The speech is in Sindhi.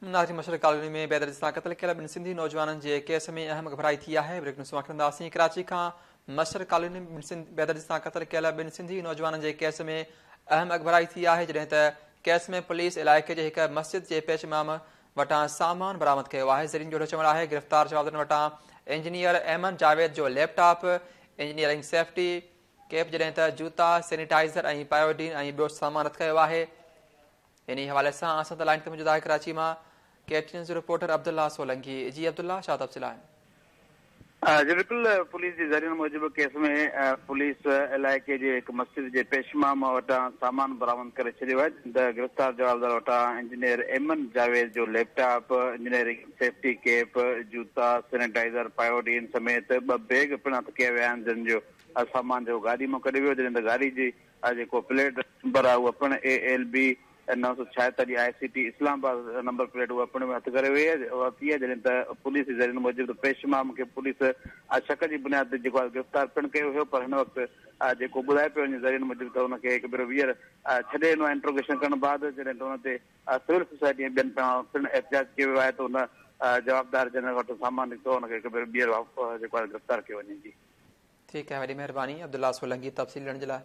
ناظرين مشرق ڪالوني ۾ بيدردي سان قتل ڪيل ٻن سنڌي نوجوانن جي ڪيس ۾ اهم اڳڀرائي ٿي آهي. بريڪنگ نيوز اوهان کي ڏينداسين ڪراچي کان مشرق ڪالوني ۾ بيدردي سان قتل ڪيل ٻن سنڌي نوجوانن جي ڪيس ۾ اهم اڳڀرائي ٿي آهي جڏهن ته ڪيس ۾ پوليس علائقي جي هڪ مسجد جي پيش امام وٽان سامان برآمد ڪيو آهي. ذريعن جو چوڻ آهي گرفتار جوابدارن وٽان انجنيئر ايمن جاويد جو laptop, engineering safety cap جڏهن ته جوتا، سينيٽائيزر ۽ پايوڊين ۽ ٻيو سامان هٿ ڪيو آهي. انهي حوالي سان اسان سان لائين تي موجود آهي ڪراچي مان ڪي ٽي اين جو رپورٽر عبدالله سولنگي. جي عبدالله ڇا تفصيل آهن؟ جي بلڪل پوليس جي ذريعن موجب ڪيس ۾ پوليس علائقي جي هڪ مسجد جي پيش امام وٽان سامان برآمد ڪري ڇڏيو آهي جڏهن ته گرفتار جوابدار وٽان انجنيئر ايمن جاويد جو laptop, engineering safety cap, جوتا، سينيٽائيزر، پايوڊين سميت ٻه بيگ پڻ هٿ ڪيا ويا آهن جن جو سامان جيڪو گاڏي مان ڪڍيو ويو جڏهن ته گاڏي جي جيڪو پليٽ نمبر آهي اها پڻ اي L B 976 I C T Islamabad number plate اها پڻ هٿ ڪري وئي آهي ورتي آهي جڏهن ته پوليس جي ذريعن موجب ته پيش امام کي پوليس شڪ جي بنياد تي جيڪو آهي گرفتار پڻ ڪيو هيو پر هن وقت جيڪو ٻڌايو پيو وڃي ذريعن موجب ته ان کي هڪ ڀيرو ٻيهر ڇڏي ڏنو آهي انٽروگيشن ڪرڻ بعد جڏهن ته ان تي سول سوسائٽي ۽ ٻين پاران پڻ احتجاج ڪيو ويو آهي ته ان جوابدار جنهن وٽ سامان نڪتو ان کي هڪ ڀيرو ٻيهر جيڪو آهي گرفتار ڪيو وڃي جي. ٺيڪ آهي وڏي مهرباني عبدالله سولنگي تفصيل ڏيڻ جي لاء.